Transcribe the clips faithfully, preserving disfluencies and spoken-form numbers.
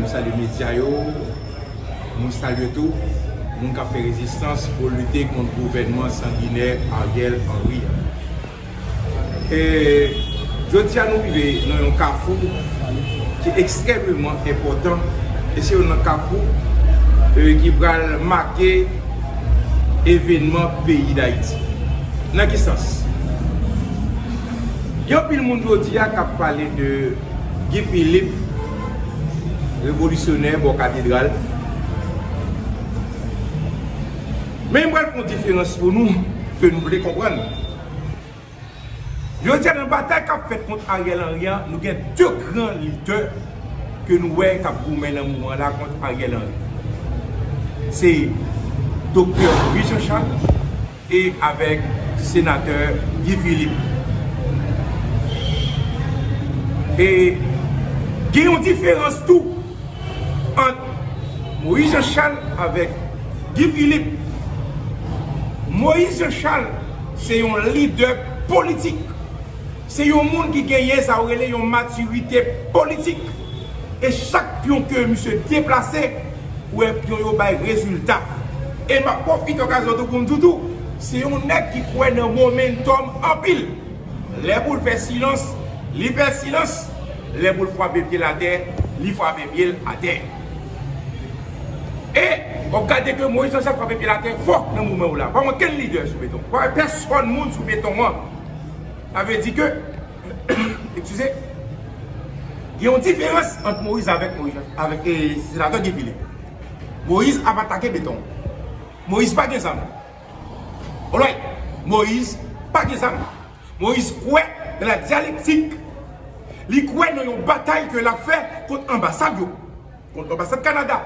Salye medya yo, mwen salye tou moun k ap fè rezistans pou lite kont gouvènman sanginè Ariel Henry a. E jodi a nou rive nan yon kafou ki ekstrèmeman enpòtan, e se youn nan kafou, e, ki pral make evènman peyi Dayiti. Nan ki sans? Gen anpil moun jodi a k ap pale de Guy Philippe, revolisyonè bò katedral. Men m pral fè yon diferans pou nou, ke nou vle konprann. Jodi a, nan batay k ap fèt kont Ariel Henry an, nou gen de gran lidè ke nou wè k ap goumen nan moman la kont Ariel Henry. Se Doktè Moïse Jean Charles e avèk Senatè Guy Philippe. E gen yon diferans tou ant Moïse Jean Charles avèk Guy Philippe. Moïse Jean Charles se yon lidè politik. Se yon moun ki genyen sa yo rele yon matirite politik. E chak pyon ke misye deplase, ou wè pyon yo bay rezilta. E m ap pwofite okazyon tou pou m di w tou, se yon nèg ki kwè nan momentum anpil. Lè pou l fè silans, li fè silans. Lè pou l frape pye l atè, li frape pye l atè. E w ap gade ke Moïse Jean Charles frape pye l atè fò nan moman yo la. Pa gen okenn lidè sou beton. Pa gen pèsòn moun sou beton an. Sa vle di ke, eskize, gen yon diferans ant Moïse avèk Moïse, avèk, e, senatè Guy Philippe. Moïse ap atake beton. Moïse pa gen zam. Alright. Moïse pa gen zam. Moïse kwè nan la dyalektik. Li kwè nan yon batay ke l ap fè kont anbasad yo, kont anbasad Kanada,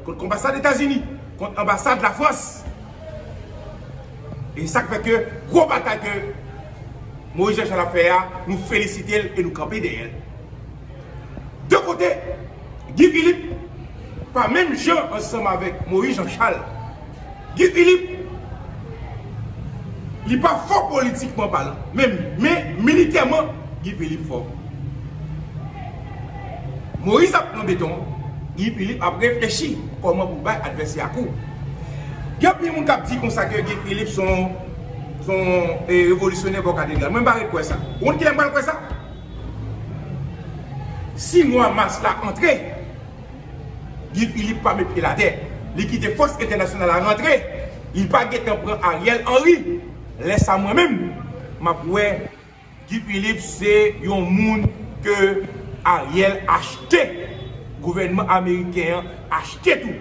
kont anbasad Etazini, kont anbasad Lafrans. E sa k fè ke gwo batay ke Moïse Jean Charles ap fè a, nou felisite l e nou kanpe dèyè l. De kote, Guy Philippe pa menm jan ansanm avèk Moïse Jean Charles. Guy Philippe, li pa fò politikman palan, men, men militèman, Guy Philippe fò. Moïse ap pran beton, Guy Philippe ap reflechi kòman pou bay advèsè a kou. Gen anpil moun k ap di konsa ke Guy Philippe se yon, se yon, e, revolisyonè bò katedral. Mwen, m pa ret kwè sa. Ou konn kilè m pral kwè sa? Si mwa mas la antre, Guy Philippe pa met pye l atè. Li kite fòs entènasyonal la rantre. Li pa gentan pran Ariel Henry. Lè sa mwen menm, m ap wè Guy Philippe se yon moun ke Ariel achte. Gouvènman ameriken an achte tou.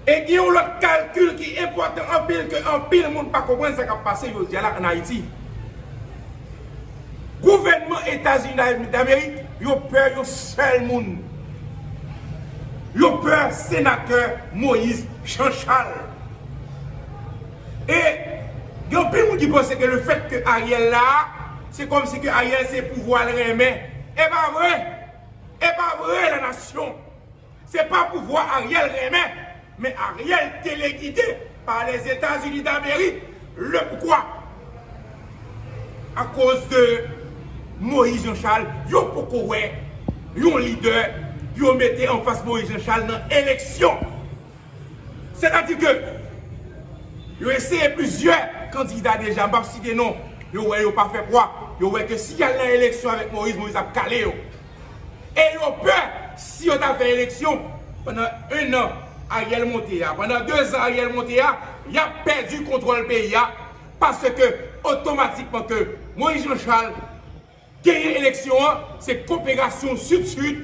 E gen yon lòt kalkil ki enpòtan anpil ke anpil moun pa konprann sa k ap pase jodi a la ann Ayiti. Gouvènman Etazini Damerik, yo pè yon sèl moun. Yo pè senatè Moïse Jean Charles. E gen anpil moun ki panse ke lefèt ke Ariel la, se kòmsi ke Ariel se pouvwa l renmen. E pa vre! E pa vre, la nasyon! Se pa pouvwa Ariel renmen, men Ariel telegide pa Lèzetazini Damerik. Le poukwa? Akoz de Moïse Jean Charles, yo poko wè yon lidè pou yo mete anfas Moïse Jean Charles nan eleksyon. Sètadi ke yo eseye plizyè kandida deja, m p ap site non, yo wè yo pa fè pwa, yo wè ke si y al nan eleksyon avèk Moïse, Moïse ap kale yo. E yo pè, si yo ta fè eleksyon, pandan en an Ariel monte a, pandan de zan Ariel monte a, y ap pèdi kontwòl peyi a, paske otomatikman ke Moïse Jean Charles genyen eleksyon an, se koperasyon Sid-Sid,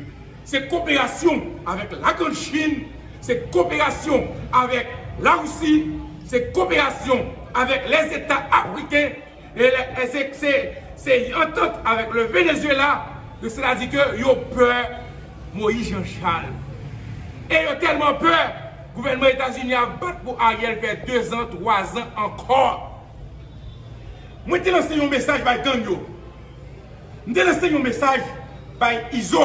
se koperasyon avèk Lagrand Chin, se koperasyon avèk Larisi, se koperasyon avèk Lèzeta Afriken, e lè, e se, se, se antant avèk le Venezuela, sètadi ke yo pè Moïse Jean Charles. E yo tèlman pè, gouvènman Etazini ap bat pou Ariel fè de zan, twa zan ankò. Mwen te lanse yon mesaj bay gang yo. M te lanse yon mesaj bay Izo.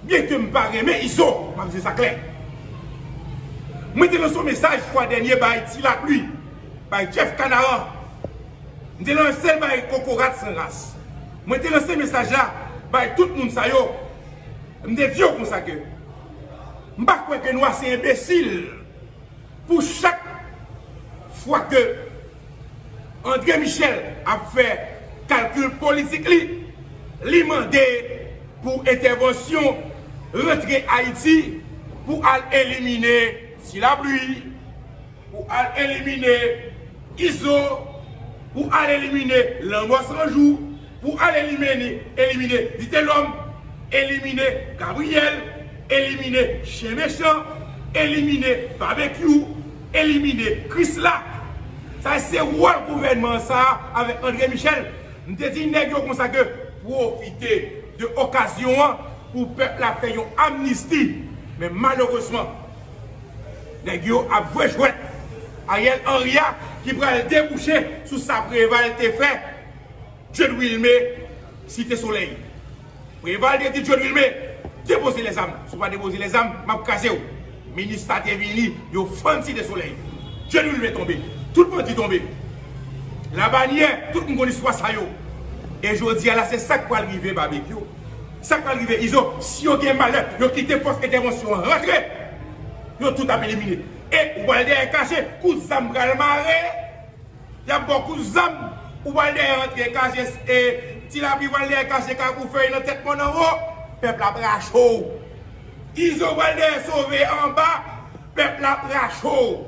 Byenke m pa renmen Izo, m ap di sa klè. Mwen te lanse yon mesaj fwa dènye bay Ti Lapli, bay Jeff Canaran. M te lanse l bay Kokorat San Ras. Mwen te lanse mesaj la bay tout moun sa yo. M te di yo konsa ke M pa kwè ke nou ase enbesil pou chak fwa ke André Michel ap fè kalkil politik li, li mande pou entèvansyon rantre Ayiti pou al elimine Ti Lapli, pou al elimine Izo, pou al elimine Lanmò San Jou, pou al elimine, elimine Vitelòm, elimine Gabriyèl, elimine Chen Mechan, elimine Babekyou, elimine Krisla. Sa se wòl gouvènman sa a avèk André Michel. M te di nèg yo konsa ke pwofite de okazyon an pou pèp la fè yon amnisti. Men malerezman, nèg yo ap jwe jwèt Ariel Henry a ki pral debouche sou sa Preval te fè Dieud Wilmé Site Solèy. Preval te di Dieud Wilmé, depoze lèzam. Si w pa depoze lèzam, m ap kraze w. Minis sa te vini, yo fann Site Solèy. Dieud Wilmé tonbe. Tout bandi tonbe. Labanyè, tout moun konn istwa sa yo. E jodi a la, se sa k pral rive Babekyou. Sa k pral rive Izo, si yo gen malè, yo kite fòs entèvansyon an rantre, yo tout ap elimine. E ou pral dèyè kache, kout zam pral mare, y ap ba w kout zam, ou pral dèyè rantre kache, e Ti Lapli pral dèyè kache Kafoufèy nan tèt mòn anwo, pèp la pral cho. Izo pral dèyè sove anba, pèp la pral cho.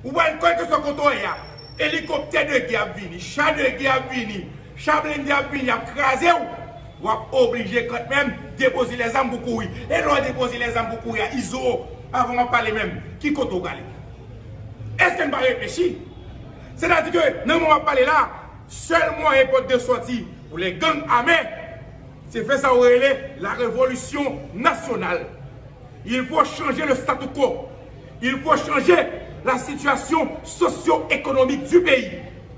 Ou pral kwè ke sou kote w ye a, elikoptè de gè ap vini, cha de gè ap vini, cha blende ap vini, ap kraze w. W ap oblije kanmenm depoze lèzam pou kouri. E lè w depoze lèzam pou kouri a, Izo, avan w ap pale menm, ki kote w prale? Èske n pa reflechi? Sètadi ke nan moman w ap pale la, sèl mwayen pòt de sòti pou les gangs armés, se fè sa yo rele la révolution nationale. Il faut changer le statu quo. Il faut changer la situation socio-économique du pays.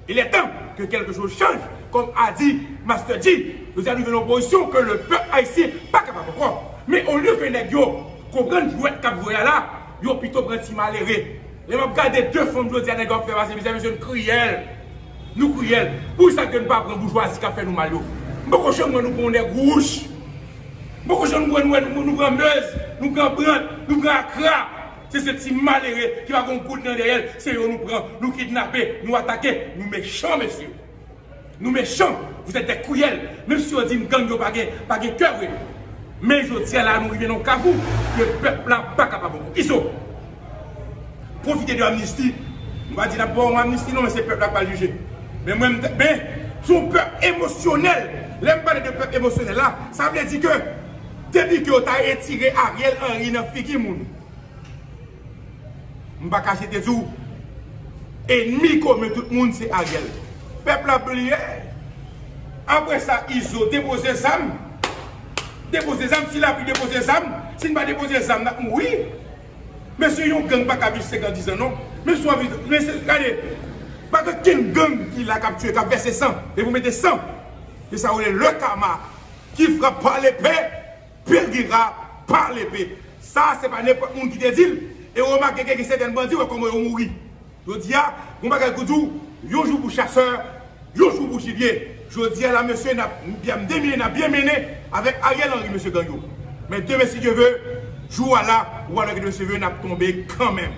Il est temps que quelque chose change. Comme a dit Master G, nou te rive nan pozisyon ke le pèp ayisyen pa kapab ankò. Men olye ke nèg yo konprann jwèt k ap jwe a la, yo pito pran ti malere. Lè m ap gade de fanm jodi a nèg yo ap fè pase mizè, mesye, n kriyèl. Nou kriyèl. Poukisa ke n pa pran boujwazi k ap fè nou mal yo? M poko janm wè nou pran yon nèg wouch. M poko janm wè nou, nou, nou pran Meuse, nou pran Brant, nou pran Akra. Se, se ti malere ki pa gon goud nan dèyè l, se yo nou pran, nou kidnape, nou atake, nou mechan, mesye. Nou mechan, vous êtes des cruels. Menm si yo di m gang yo pa gen, pa gen kè vre. Men jodi a la, nou rive nan yon kafou ke pèp la pa kapab ankò. Izo, pwofite de amnisti. Nou pa di n ap ba w yon amnisti non, men se pèp la k pral jije. Men mwen, m t-, men, se yon pèp emosyonèl. Lè m pale de pèp emosyonèl la, sa vle di ke depi ke yo ta retire Ariel Henry nan figi moun, m pa kache te di w, enmi komen tout moun se Ariel. Pèp la bliye. Apre sa, Izo depoze zam. Depoze zam, Ti Lapli depoze zam. Si n pa depoze zam, n ap mouri. Mesye, yon gang pa ka viv senkant, diz an non. Men si w anvi, men se, gade, pa gen okenn gang ki la k ap tiye, k ap vèse san. Depi w mete san, se sa yo rele le karma. Qui frappe par l'épée périra par l'épée. Sa, se pa nenpòt moun ki te di l. E remake ke gen sèten bandi, wè kòman yo mouri. Jodi a, gon bagay ki di w, yon jou pou chasè, yon jou pou jibye. Jodi a la, mesye, n ap, byen, demen, n ap byen mennen avèk Ariel Henry, mesye gang yo. Men demen, si Dye ve, jou a la, ou wè ke mesye ve, n ap tonbe kanmenm.